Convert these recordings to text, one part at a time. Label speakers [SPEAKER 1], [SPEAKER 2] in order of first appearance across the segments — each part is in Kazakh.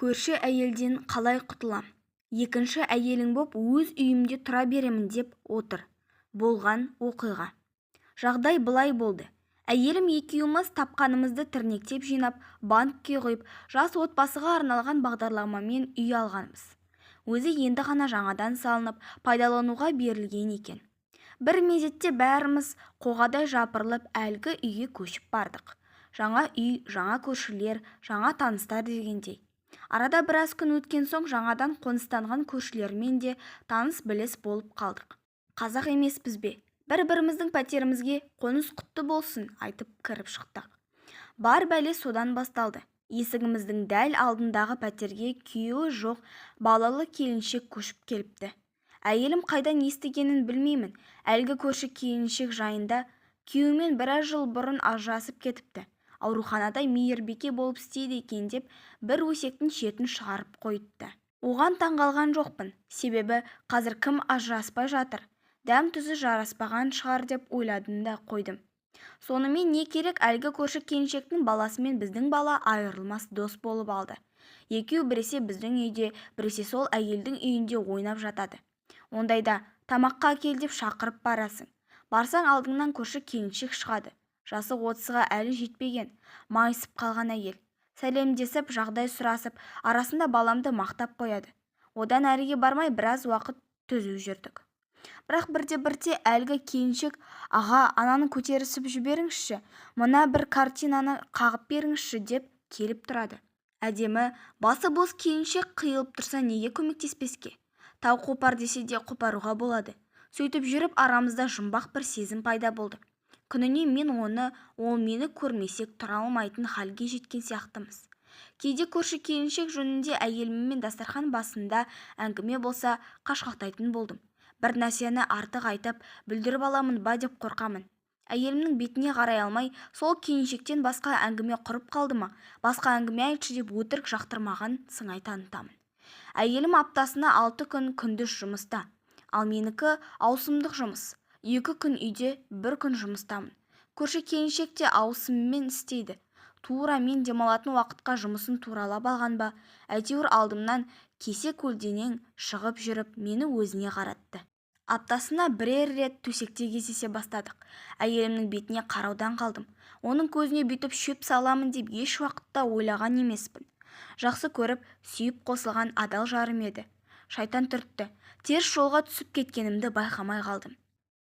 [SPEAKER 1] Көрші әйелден қалай құтылам? Екінші әйелің боп өз үйімде тұра беремін деп отыр. Болған оқиға. Жағдай былай болды. Әйелім екеуміз тапқанымызды тірнектеп жинап, банкке құйып, жас отбасыға арналған бағдарламамен үй алғанбыз. Өзі енді ғана жаңадан салынып, пайдалануға берілген екен. Бір мезетте бәріміз қоғадай жапырылып әлгі үйге көшіп бардық. Жаңа үй, жаңа көршілер, жаңа таныстар дегендей. Арада біраз күн өткен соң жаңадан қоныстанған көршілермен де таныс-біліс болып қалдық. Қазақ емеспіз бе? Бір-біріміздің пәтерімізге қоныс құтты болсын айтып кіріп шықтық. Бар бәле содан басталды. Есігіміздің дәл алдындағы пәтерге күйеуі жоқ балалы келіншек көшіп келіпті. Әйелім қайдан естігенін білмеймін, әлгі көрші келіншек жайында күйеуімен біраз жыл бұрын ажырасып кетіпті. Ауруханада мейірбике болып істейді екен деп бір өсектің шетін шығарып қойыпты. Оған таңғалған жоқпын, себебі қазір кім ажыраспай жатыр, дәм-тұзы жараспаған шығар деп ойладым да қойдым. Сонымен не керек, әлгі көрші келіншектің баласымен біздің бала айырылмас дос болып алды. Екеуі біресе біздің үйде, біресе сол әйелдің үйінде ойнап жатады. Ондайда тамаққа кел деп шақырып барасың. Барсаң алдыңнан көрші келіншек шығады. Жасы 30-ға әлі жетпеген, майысып қалған әйел. Сәлемдесіп, жағдай сұрасып, арасында баламды мақтап қояды. Одан әріге бармай біраз уақыт түзу жүрдік. Бірақ бірте-бірте әлгі келіншек аға, ананы көтерісіп жіберіңізші, мына бір картинаны қағып беріңізші деп келіп тұрады. Әдемі, басы бос келіншек қиылып тұрса неге көмектеспеске? Тау қопар десе де қопаруға болады. Сөйтіп жүріп арамызда жұмбақ бір сезім пайда болды. Күніне мен оны, ол мені көрмесек тұра алмайтын халге жеткен сияқтымыз. Кейде көрші келіншек жөнінде әйеліммен дастархан басында әңгіме болса, қашқақтайтын болдым. Бір нәрсені артық айтып, бүлдіріп аламын ба деп қорқамын. Әйелімнің бетіне қарай алмай, сол келіншектен басқа әңгіме құрып қалды ма, басқа әңгіме айтшы деп өтірік жақтырмаған сыңай танытамын. Әйелім аптасына 6 күн күндіз жұмыста, ал менікі ауысымдық жұмыс. 2 күн үйде, 1 күн жұмыстамын. Көрші келіншек те ауысыммен істейді. Тура мен демалатын уақытқа жұмысын туралап алған ба, әйтеуір алдымнан кесе көлденең шығып жүріп, мені өзіне қаратты. Аптасына бірер рет төсекте кездесе бастадық. Әйелімнің бетіне қараудан қалдым. Оның көзіне бүйтіп шөп саламын деп еш уақытта ойлаған емеспін. Жақсы көріп, сүйіп қосылған адал жарым еді. Шайтан түртті. Теріс жолға түсіп кеткенімді байқамай қалдым.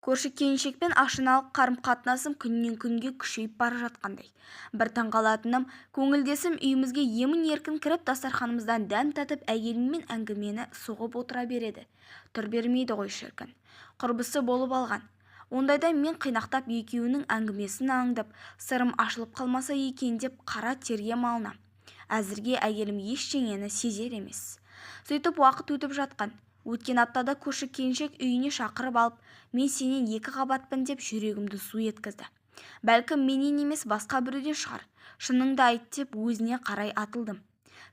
[SPEAKER 1] Көрші келіншекпен ашыналық қарым-қатынасым күннен күнге күшейіп бара жатқандай. Бір таңғалатыным, көңілдесім үйімізге емін-еркін кіріп дастарханымыздан дәм татып әйеліммен әңгімені соғып отыра береді. Түр бермейді ғой шіркін. Құрбысы болып алған. Ондайда мен қинақтап екеуінің әңгімесін аңдып, сырым ашылып қалмаса екен деп қара терге малынам. Әзірге әйелім ештеңені сезер емес. Сөйтіп уақыт өтіп жатқан. Өткен аптада көрші келіншек үйіне шақырып алып, мен сенен 2 қабатпын деп жүрегімді су еткізді. Бәлкім менен емес басқа біреуден шығар. Шыныңды айт деп өзіне қарай атылдым.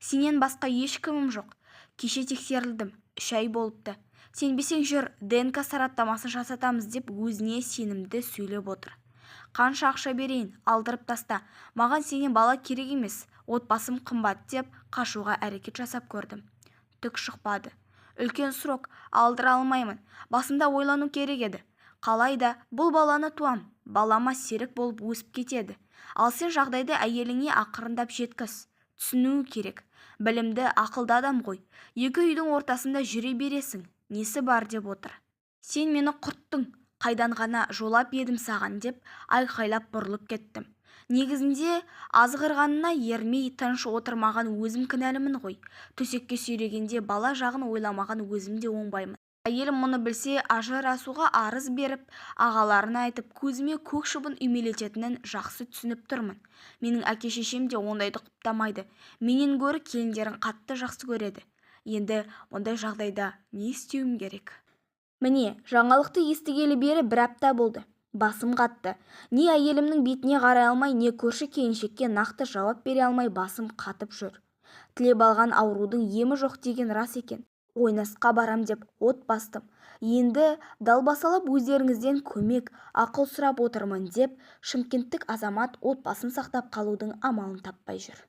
[SPEAKER 1] Сенен басқа ешкімім жоқ. Кеше тексерілдім, 3 ай болыпты. Сенбесең жүр, ДНК сараптамасын жасатамыз деп өзіне сенімді сөйлеп отыр. Қанша ақша берейін, алдырып таста. Маған сенен бала керек емес, отбасым қымбат деп қашуға әрекет жасап көрдім. Түк шықпады. Үлкен срок, алдыра алмаймын. Басында ойлану керек еді. Қалайда бұл баланы туам, балама серік болып өсіп кетеді. Ал сен жағдайды әйеліңе ақырындап жеткіз. Түсінуі керек. Білімді, ақылды адам ғой. 2 үйдің ортасында жүре бересің. Несі бар деп отыр. Сен мені құрттың, қайдан ғана жолап едім саған деп айқайлап бұрылып кеттім. Негізінде азғырғанына ермей тыныш отырмаған өзім кінәлімін ғой. Төсекке сүйрегенде бала жағын ойламаған өзім де оңбаймын. Әйелім мұны білсе ажырасуға арыз беріп, ағаларына айтып, көзіме көк шыбын үймелететінін жақсы түсініп тұрмын. Менің әке-шешем де ондайды құптамайды. Менен гөрі келіндерін қатты жақсы көреді. Енді мұндай жағдайда не істеуім керек? Міне, жаңалықты естігелі бері бір апта болды. Басым қатты. Не әйелімнің бетіне қарай алмай, не көрші келіншекке нақты жауап бере алмай басым қатып жүр. Тілеп алған аурудың емі жоқ деген рас екен. Ойнасқа барам деп от бастым. Енді далбасалап өздеріңізден көмек, ақыл сұрап отырмын деп шымкенттік азамат отбасын сақтап қалудың амалын таппай жүр.